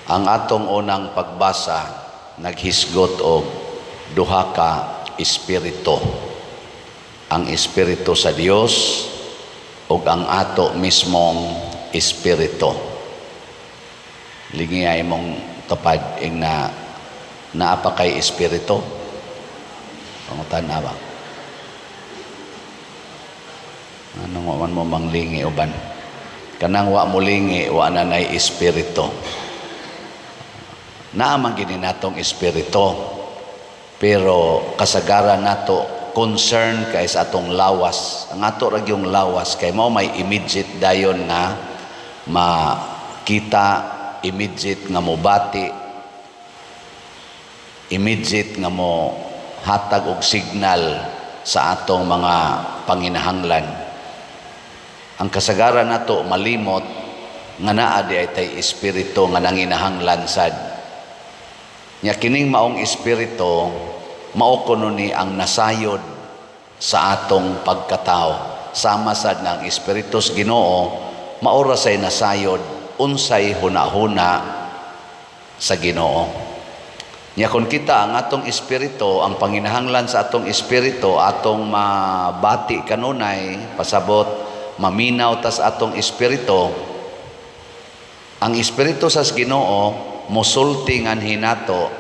Ang atong unang pagbasa naghisgot og duha ka espiritu. Ang espiritu sa Dios ug ang ato mismong espiritu. Lingi ay mong tupad ing na naa pa kay espiritu. Pangutan-a ba? Ano nga man mo manglingi uban? Kanang wa mo lingi, wa na nay espiritu. Naa man gini natong espiritu. Pero kasagaran nato concern kay sa atong lawas. Ang ato ra gyung lawas kay mao may immediate dayon nga makita, immediate nga mobati, immediate nga mo hatag og signal sa atong mga panginahanglan. Ang kasagaran nato malimot nga naa di ay tay espiritu nga nanginahanglan sad. Nya kining maong espiritu mao kuno ni ang nasayod sa atong pagkatao. Sama sad nga ang espiritu sa Ginoo mao ra say nasayod unsay hunahuna sa Ginoo. Nya kung kita ang atong espiritu, ang panginahanglan sa atong espiritu, atong mabati kanunay, pasabot, maminaw tas atong espiritu, ang espiritu sa Ginoo mosulti nganhi nato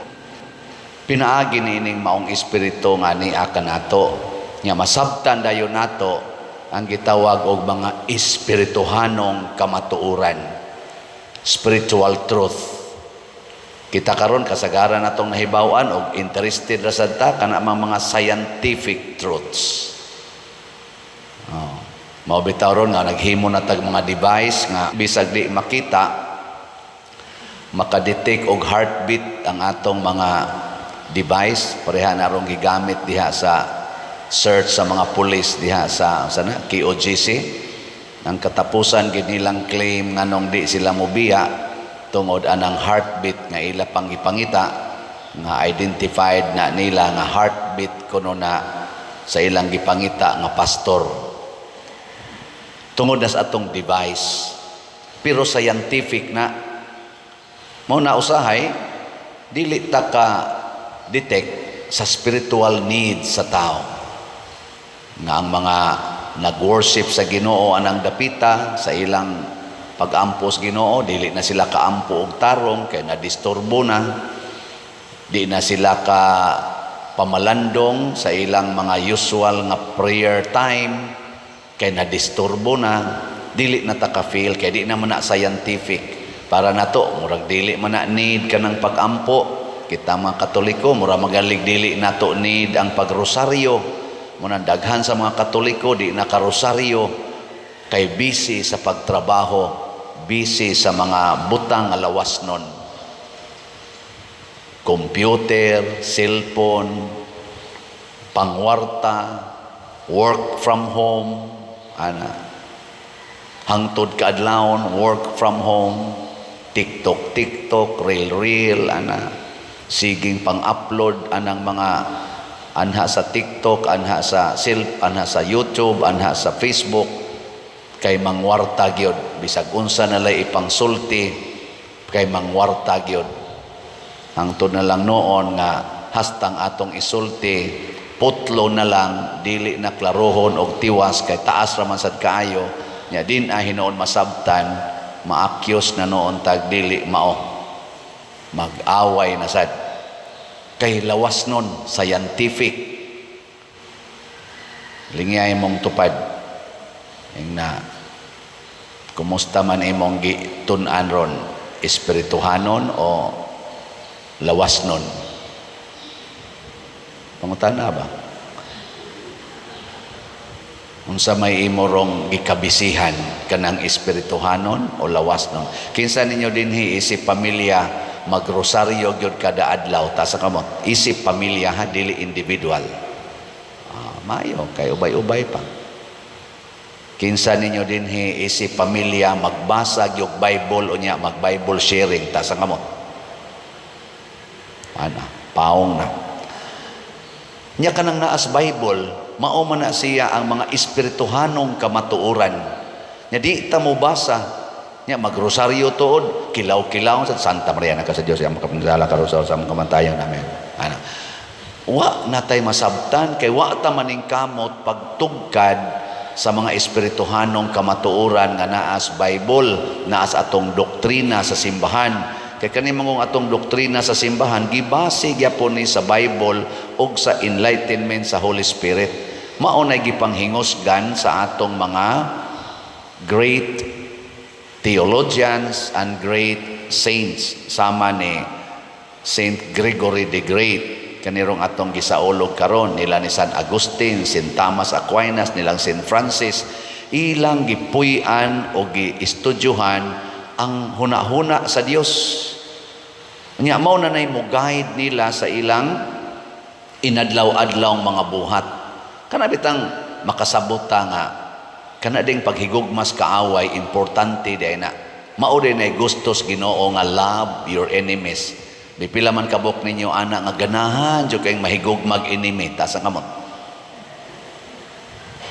pinaagi niining maong espiritu nga niya kanato. Nya masabtan dayon nato ang gitawag og mga espirituhanong kamatuoran, spiritual truth. Kita karon kasagaran natong nahibaw-an og interested ra sad ta kana mga scientific truths. Oh. Mao bitaw ron nga naghimo na tag mga device nga bisag di makita, makadetect og heartbeat ang atong mga device. Pareha na rong gigamit diha sa search sa mga pulis diha sa na KOJC. Ang katapusan gid nilang claim nganong di sila mobiya tungod anang heartbeat nga ila pang gipangita, nga identified na nila nga heartbeat kuno na sa ilang gipangita nga pastor tungod na sa atong device. Pero scientific na mao na usahay dili ta ka detect sa spiritual needs sa tao, nga ang mga nag-worship sa Ginoo anang dapita sa ilang pag-ampo sa Ginoo, dili na sila kaampo og tarong kay nadisturbo na, di na sila ka pamalandong sa ilang mga usual nga prayer time kay nadisturbo na. Dili na ta ka-feel kay di naman na scientific. Para nato murag dili man na need kanang pag-ampo. Kita mga Katoliko, mura magalig dili nato need ang pagrosaryo. Muna daghan sa mga Katoliko di na karosaryo kay busy sa pagtrabaho, busy sa mga butang nga lawas nun, computer, cellphone, pangwarta, work from home, ana. Hangtod kaadlawon work from home, TikTok, TikTok, reel, reel, ana. Siging pang-upload anang mga anha sa TikTok, anha sa cell, anha sa YouTube, anha sa Facebook kay mangwarta gyud. Bisag unsa na lay ipangsulti kay mangwarta gyud. Hangtod na lang noon nga hastang atong isulti putlo na lang, dili na klarohon og tiwas kay taas ra man sad kaayo. Nya din ay hinuon masabtan, maakyos na noon tag dili mao, mag-away na sad kay lawas nun, scientific. Lingay mong tupad ing na kumusta man imong gitun-an ron, espirituhanon o lawas nun? Pangutana ba? Unsa may imo rong gikabisihan, kanang espirituhanon o lawas nun? Kinsa ninyo dinhi isip pamilya magrosaryo gyud kada adlaw? Taas ang kamot. Isip pamilya ha, dili individual. Ah, mayo kay ubay-ubay pa. Kinsa ninyo dinhi isip pamilya magbasa gyud Bible unya mag Bible sharing? Taas ang kamot. Ana, paong na. Nya kanang naas Bible, mao man na siya ang mga espirituhanong kamatuoran. Nya di ta mo basa Nya magrosaryo tuod, kilaw-kilaw sa Santa Maria na ka sa Dios ang makapangisala karon sa kamatayon namin. Ana. Wa na tay masabtan kay wa ta maningkamot pagtugkad sa mga espirituhanong kamatuoran nga naa sa Bible, naa sa atong doktrina sa simbahan. Kay kani mangong atong doktrina sa simbahan gibase gyapon ni sa Bible ug sa enlightenment sa Holy Spirit. Mao nay gipanghingusgan sa atong mga great theologians and great saints, sama ni Saint Gregory the Great, kanirong atong gisaulog karon, nila ni San Agustin, Saint Thomas Aquinas, nilang Saint Francis. Ilang gipuy-an o giestudyohan ang hunahuna sa Dios. Nya mao na nay mo guide nila sa ilang inadlaw-adlaw mga buhat. Kana bitang makasabot ta nga kana ding paghigugmas kaaway, importante diay na. Mao din ay gustos Ginoo nga love your enemies. Di pila man kabuk ninyo ana nga ganahan jud kayong mahigugmag enemy? Taas ang kamot.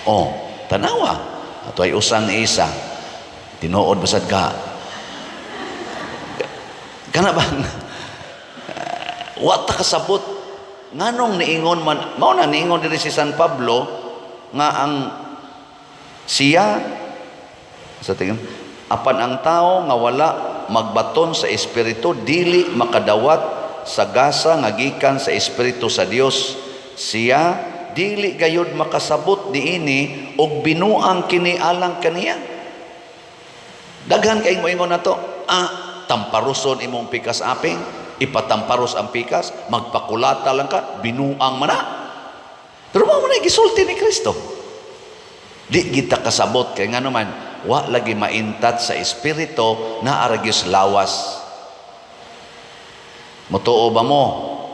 Oh, tanawa. Ato ay usang isa. Tinuod basad ka. Kana bang wa ta kasabot nganong niingon man mao na niingon diri si San Pablo nga ang siya sa tingin, apan ang tao nga wala magbaton sa espiritu dili makadawat sa gasa nga gikan sa Espiritu sa Dios. Siya dili gayud makasabot niini ug binuang kini alang kaniya. Daghan kay moingon nato, tamparuson imong pikas aping, ipatamparos ang pikas, magpakulata lang ka, binuang man na. Pero mao man ay gisulti ni Kristo. Di kita kasabot kay ngano man wa lagi maintat sa espiritu, naa ra gyud lawas. Mutuo ba mo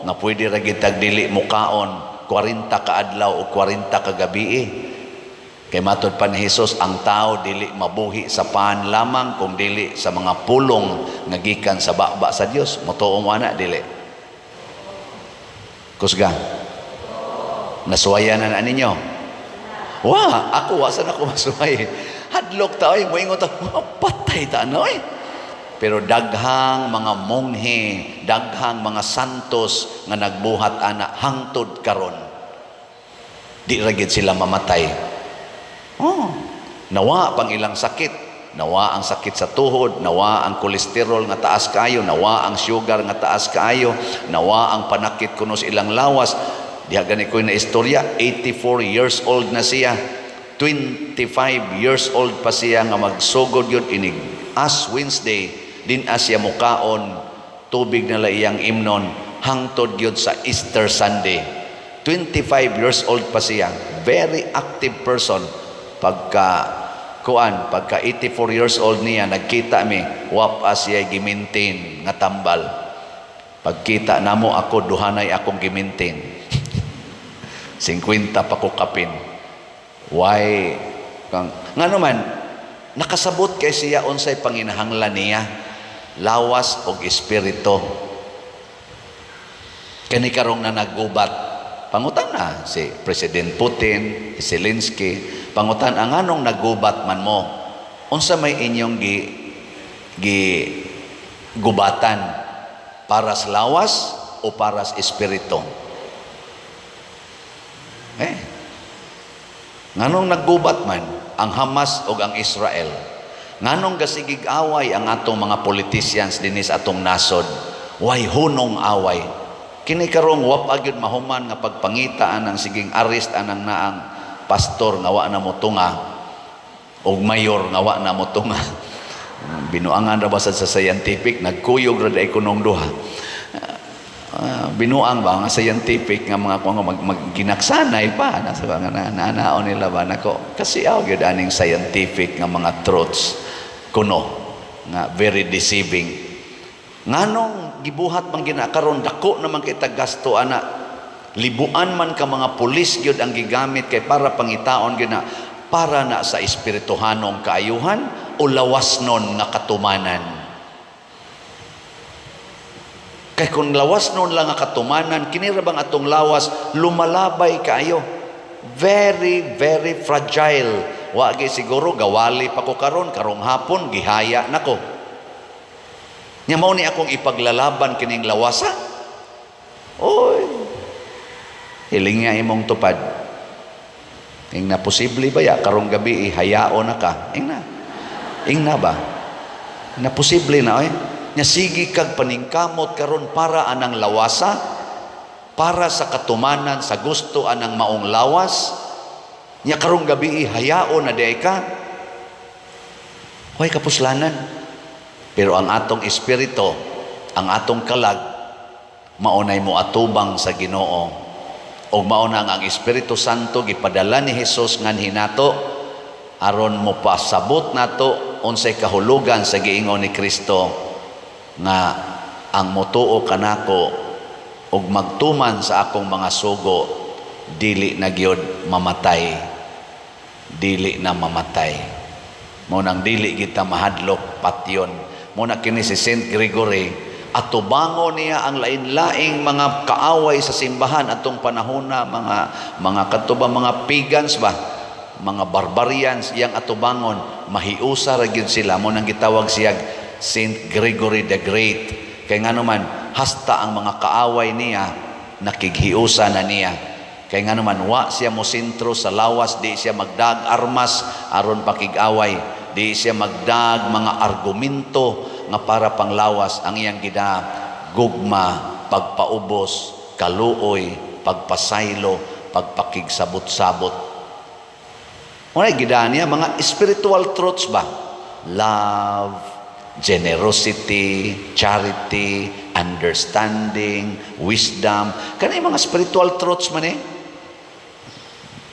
na pwede ra gyud tag dili mukaon 40 ka adlaw o 40 ka gabi? Kay matod pa ni Jesus, ang tao dili mabuhi sa pan lamang kung dili sa mga pulong nga gikan sa baba sa Dios. Mutuo mo ana, dili? Kusga. Nasuwayan na na ninyo? Wa, ako wa sa nako masuway. Hadlok ta oy, moingon ta, "Patay ta ano oy." Pero daghang mga monghe, daghang mga santos nga nagbuhat ana hangtod karon. Di ra gid sila mamatay. Oh, nawa pang ilang sakit, nawa ang sakit sa tuhod, nawa ang kolesterol nga taas kaayo, nawa ang sugar nga taas kaayo, nawa ang panakit kuno sa ilang lawas. Diha gani ko na istorya, 84 years old na siya. 25 years old pa siya nga magsugod yun inig Ash Wednesday, din siya mukaon, tubig na lang iyang imnon hangtod yun sa Easter Sunday. 25 years old pa siya, very active person. Pagka kuan, pagka 84 years old niya, nagkita mi, wa pa siya gi-maintain nga tambal. Pagkita namo, ako duhanay akong gi-maintain, 50 pa ko kapin. Why kang ngano man nakasabot kay siya unsay panginahanglan niya, lawas og espiritu. Kani karong na naggubat, pangutan na si President Putin, Zelensky, pangutan ang anong naggubat man mo, unsa may inyong gi gi gubatan, para sa lawas o para sa espiritu? Eh, nganong naggubat man ang Hamas o ang Israel? Nganong gasigig away ang atong mga politicians dinhi sa atong nasod? Way hunong away. Kini karong wa pa gyud mahuman nga pagpangita ang siging arrest anang naang pastor nga wa na motunga og mayor nga wa na motunga. Binuangan ra ba sa scientific, nagkuyog ra day kunong duha. Binuang ba nga scientific nga mga kuan mag ginaksanay pa nasa ba nga naanaon nila ba nako kasi aw gyud aning scientific nga mga truths kuno nga very deceiving. Nganong gibuhat man ginakaron, dako naman kita gasto ana, libuan man ka mga pulis gyud ang gigamit kay para pangitaon gyud na, para na sa espirituhanong kaayuhan o lawas nun nga katumanan? Kay kung lawas nun lang nga katumanan, kini ra bang atong lawas lumalabay kaayo, very very fragile. Wa gyud siguro, gawali pa ko karon, karong hapon gihaya nako. Nya mao ni akong ipaglalaban kining lawasa. Oy. Hiling nga imong tupad. Ingna, posible ba ya karong gabi ihayao na ka? Ingna. Ingna ba? Na posible na, oy. Nya sige kag paningkamot karon para anang lawasa, para sa katumanan sa gusto anang maong lawas. Nya karong gabi hayao na diay ka. Hoy, kapuslanan. Pero ang atong espiritu, ang atong kalag, maunay mo atubang sa Ginoo. Og mao na ang Espiritu Santo gipadala ni Hesus nganhi nato aron mo pasabot nato unsay kahulugan sa giingon ni Kristo nga ang motuo kanako ug magtuman sa akong mga sugo, dili na gyud mamatay, dili na mamatay. Mao nang dili kita mahadlok patyon. Mao na kini si Saint Gregory, atubango niya ang lain-laing mga kaaway sa simbahan atong panahona, mga kadto ba, mga pagans ba, mga barbarians, iyang atubangon, mahiusa ra gyud sila. Mao nang gitawag siya Saint Gregory the Great, kay ngano man hasta ang mga kaaway niya nakighiusa na niya, kay ngano man wa siya mo sentro sa lawas. Di siya magdag armas aron pakig-away, di siya magdag mga argumento nga para panglawas. Ang iyang gida, gugma, pagpaubos, kaluoy, pagpasaylo, pagpakigsabot-sabot. Wala gida niya mga spiritual truths ba? Love, generosity, charity, understanding, wisdom. Kanang mga spiritual truths man eh.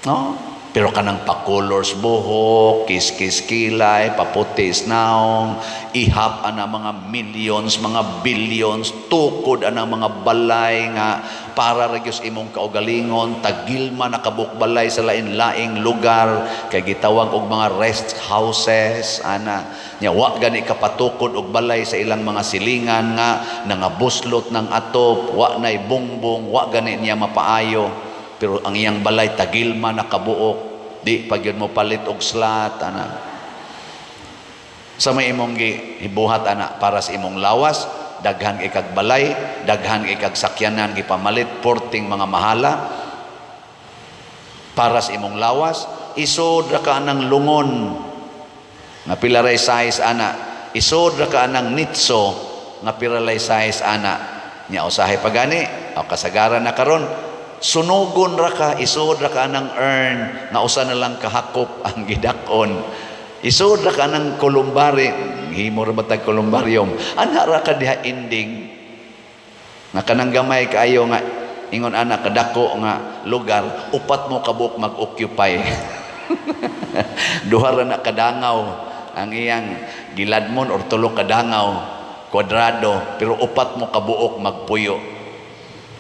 No? Pero kanang pa-colors buhok, kiss-kiss kilay, paputi naong, ihap ana mga millions, mga billions, tukod ana mga balay nga para ra gyud sa imong kaugalingon, tagilma nakabuk balay sa lain-laing lugar kay gitawag og mga rest houses ana. Nya wa gani kapatukod og balay sa ilang mga silingan nga nangabuslot ng atop, wa nay bongbong, wa gani niya mapaayo. Pero ang iyang balay tagilma nakabuok, di pa gyud mo palit og slat ana. Sa may imong gibuhat ana para sa imong lawas, daghan kay kag balay, daghan kay kag sakyanan gipamalit, porting mga mahala para sa imong lawas. Isod ra ka anang lungon nga pila ray size ana, isod ra ka anang nitso nga pila ray size ana. Nya usahay pa gani o kasagaran na karon, sunugon ra ka, isod ra ka anang urn nga usa na lang kahakop ang gidak-on, isod ra ka anang columbary, himo ra ba tag columbarium, ana ra ka diha ending nga kanang gamay kaayo nga ingon ana kadako nga lugar, upat mo kabuok mag-occupy. Duha ra na kadangaw ang iyang giladmon or tulo kadangaw kwadrado, pero upat mo kabuok magpuyo.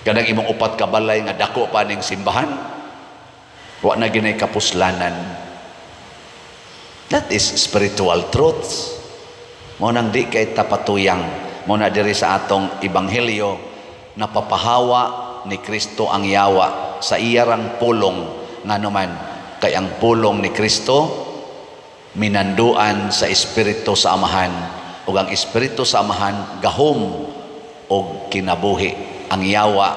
Kanang imong upat ka balay nga dako pa ning simbahan, wa na ginay kapuslanan. That is spiritual truths. Mao nang di kay tapatuyang. Mao na diri sa atong ebanghelyo, napapahawa ni Kristo ang yawa sa iyarang pulong, ngano man kay ang pulong ni Kristo minanduan sa Espiritu sa Amahan, ug ang Espiritu sa Amahan gahom og kinabuhi. Ang yawa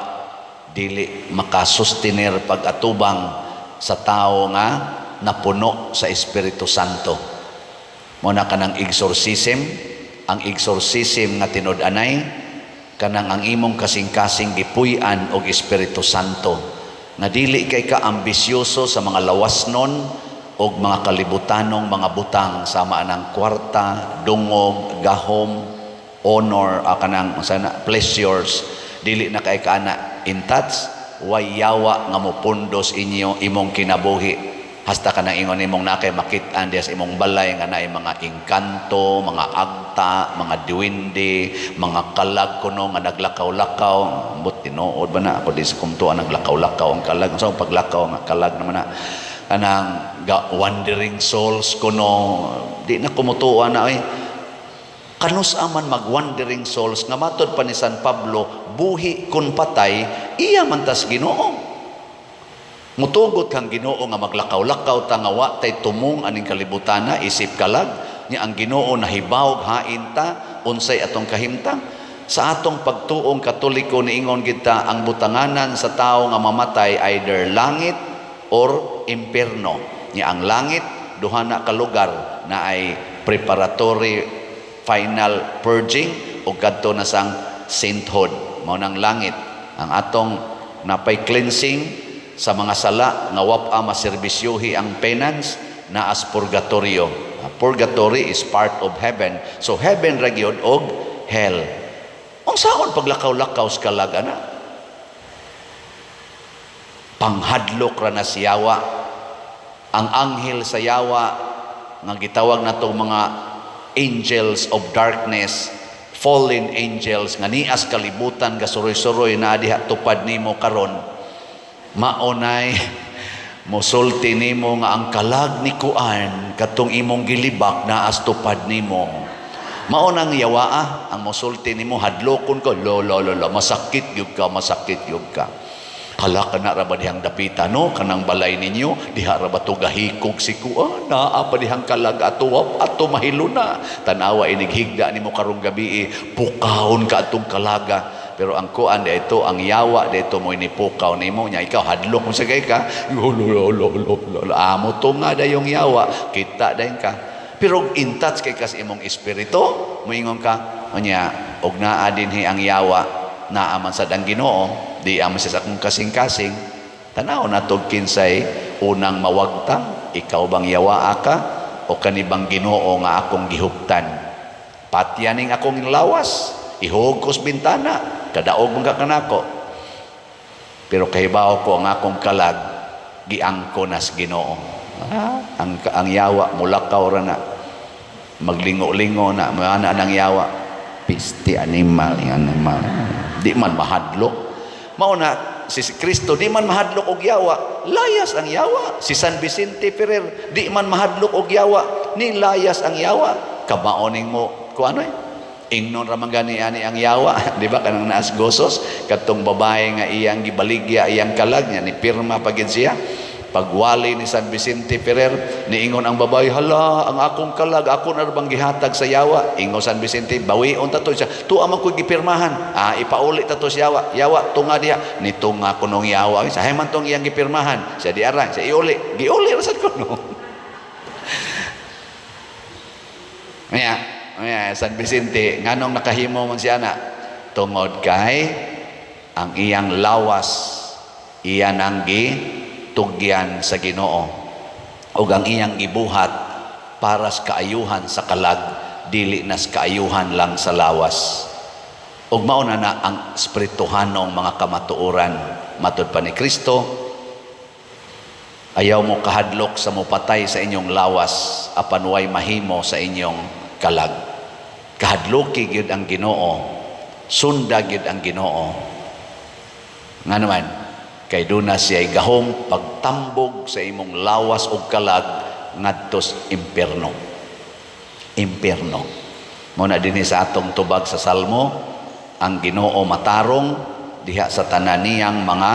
dili makasustenir pag-atubang sa tao nga napuno sa Espiritu Santo. Mao na kanang exorcism, ang exorcism nga tinud-anay kanang ang imong kasing-kasing gipuy-an og Espiritu Santo nga dili kay ka ambisyoso sa mga lawasnon og mga kalibutanong mga butang sama anang kwarta, dungog, gahom, honor, kanang sana pleasures, dili na kay ka ana in touch, way yawa nga mopundos inyo imong kinabuhi. Hasta ka nang ingon imong na kay makit-an diya sa imong balay nga naay mga engkanto, mga agta, mga duwende, mga kalag kuno nga naglakaw-lakaw. Ambot, tinuod ba na ako di sa kumtuan naglakaw-lakaw ang kalag? Sa paglakaw nga kalag naman na kanang wandering souls kuno, di na kumutuan na ay kanus aman mag wandering souls nga matod pa ni San Pablo, buhi kun patay, iya man tas Ginoo. Mutugot kang Ginoo nga maglakaw-lakaw ta nga wa tay tumong aning kalibutana isip kalag nya ang Ginoo nahibawog hain ta unsay atong kahimtang. Sa atong pagtuong Katoliko, niingon kita ang butanganan sa tao nga mamatay either langit or impierno. Nya ang langit duha na ka lugar na ay preparatory final purging o kadto na sang sainthood. Mao nang langit ang atong napay cleansing sa mga sala nga wa maserbisyuhi ang penance na as purgatorio. Purgatory is part of heaven, so heaven ra gyud og hell. Unsaon paglakaw-lakaw sa kalag ana? Panghadlok ra na si yawa. Ang anghel sa yawa nga gitawag nato mga angels of darkness, fallen angels nga nias kalibutan gasuroy-suroy na diha tupad nimo karon, maunay mosulti nimo nga ang kalag ni kuan katong imong gilibak naas tupad nimo. Mao nang yawaa ang mosulti nimo, hadlokon ko, lo lo lo lo, masakit gyud ka, masakit gyud ka. Hala ka na ra ba dihang dapita, no, kanang balay ninyo diha ra ba to gahikog si kuan, naa pa dihang kalag ato ato mahilo na. Tanawa inig higda nimo karong gabi, pukawon ka atong kalaga. Pero ang kuan dito, ang yawa dito mo inipukaw nimo nya ikaw hadlok mo sa kay ka, lo lo lo lo lo, amo to nga dayong yawa kita dayon ka. Pero in touch kay kas imong espiritu, moingon ka unya og naa dinhi ang yawa, naa man sad ang Ginoo, di man sa akong kasing-kasing. Tanaw na tog kinsay unang mawagtang, ikaw bang yawa ka o kanibang Ginoo nga akong gihuptan? Patyaning akong lawas, ihog ko sa bintana, kadaog man ka kanako, pero kahibaw ko ang akong kalag giangko nas Ginoo. Ah, ang yawa mulakaw ra na, maglingo-lingo na mana nang yawa, piste animal, animal, di man mahadlok. Mao na si Kristo di man mahadlok og yawa, layas ang yawa. Si San Vicente Ferrer di man mahadlok og yawa, ni layas ang yawa. Kabaoning mo ko ano eh ingnon ra man gani ani ang yawa, di ba? Kanang naas gosos kadtong babae nga iyang gibaligya iyang kalag niya, ni pirma pa gid siya. Pagwali ni San Vicente Ferrer, niingon ang babae, "Hala, ang akong kalag ako na bang gihatag sa yawa?" Ingon San Vicente, "Bawion ta to." Siya, "Tuwa man ko gipirmahan." "Ah, ipauli ta to sa yawa. Yawa, tunga diha." Nitunga kunong yawa. Sa man tong iyang gipirmahan siya di ara siya iuli, giuli ra sad kuno. Maya, maya, San Vicente, nganong nakahimo man siya na? Tungod kay ang iyang lawas, iyan ang gitugyan sa Ginoo. O ang iyang gibuhat para sa kaayuhan sa kalag, dili na sa kaayuhan lang sa lawas. Ug mao na na ang espirituhanong mga kamatuoran. Matud pa ni Kristo, ayaw mo kahadlok sa mupatay sa inyong lawas apan way mahimo sa inyong kalag. Kahadloki gyud ang Ginoo, sunda gyud ang Ginoo. Nga naman, kay duna siya gahom pagtambog sa imong lawas ug kalag ngadto sa impierno. Impierno. Mao na dinhi sa atong tubag sa Salmo, ang Ginoo matarong diha sa tanan niyang mga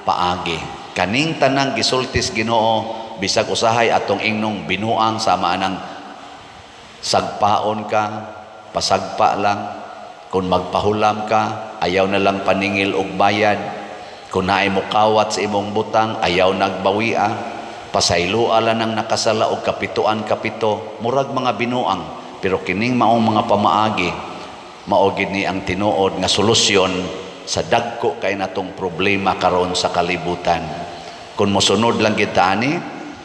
paagi. Kaning tanang gisultis Ginoo, bisag usahay atong ingnong binuang sama anang sagpaon ka, pasagpa lang. Kung magpahulam ka, ayaw na lang paningil og bayad. Kung naay mukawat sa imong butang, ayaw nagbawia. Pasayloa lang ang nakasala og kapituan kapito, murag mga binuang. Pero kining maong mga pamaagi, mao gid ni ang tinuod nga solusyon sa dagko kay natong problema karon sa kalibutan. Kung mosunod lang kita ani,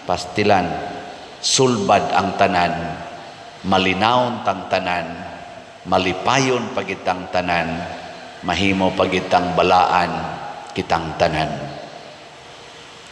pastilan, sulbad ang tanan, malinawon tang tanan, malipayon pagitang tanan, mahimo pagitang balaan kitang tanan.